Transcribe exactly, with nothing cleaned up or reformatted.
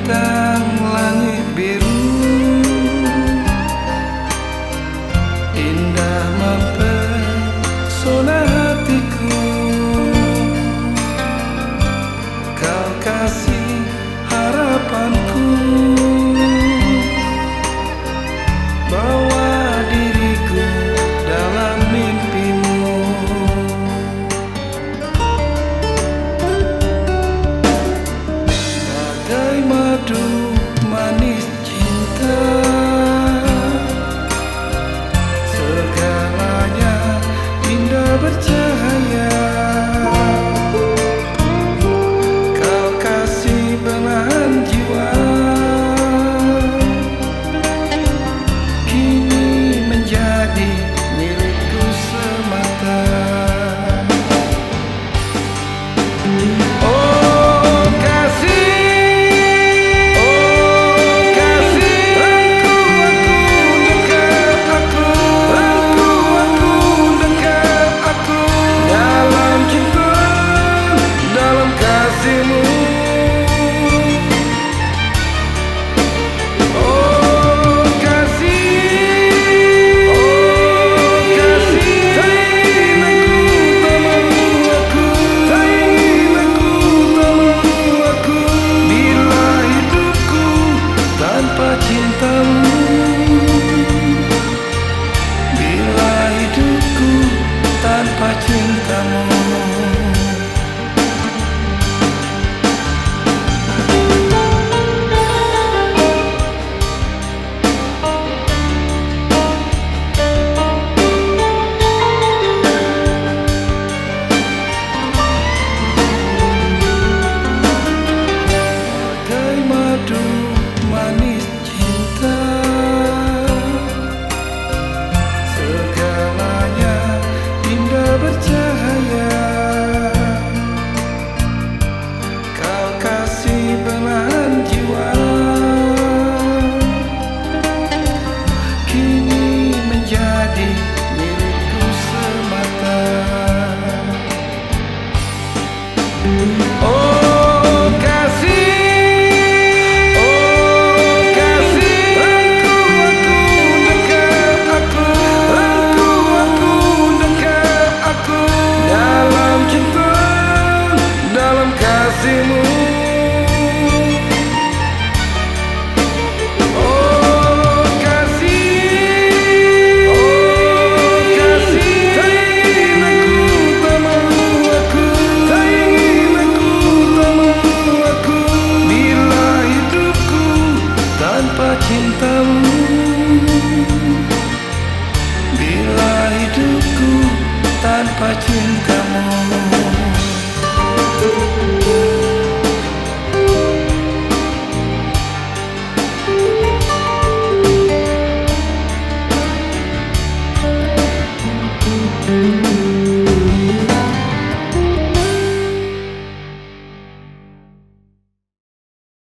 Bintang langik biru, indah mempesona hatiku. Kau kasih harapanku, bawa diriku dalam mimpimu. Bagai madu manis cinta, segalanya indah bercahaya. Kau kasih belahan jiwa, kini menjadi milikku semata. Oh kasih, oh kasih, rangkul aku, dekat aku, rangkul aku, dekat aku, dalam cinta, dalam kasihmu. Oh kasih, oh kasih, tak ingin aku, tak mau aku, tak ingin aku, tak mau aku, bila hidupku tanpa cintamu, bila hidupku tanpa cintamu. Bagai madu manis cinta, segalanya indah bercahaya. Kau kasih belahan jiwa, kini menjadi milikku semata. Oh kasih, oh kasih, rangkul aku, dekat aku, rangkul aku, dekat aku, dalam cinta, dalam kasihmu.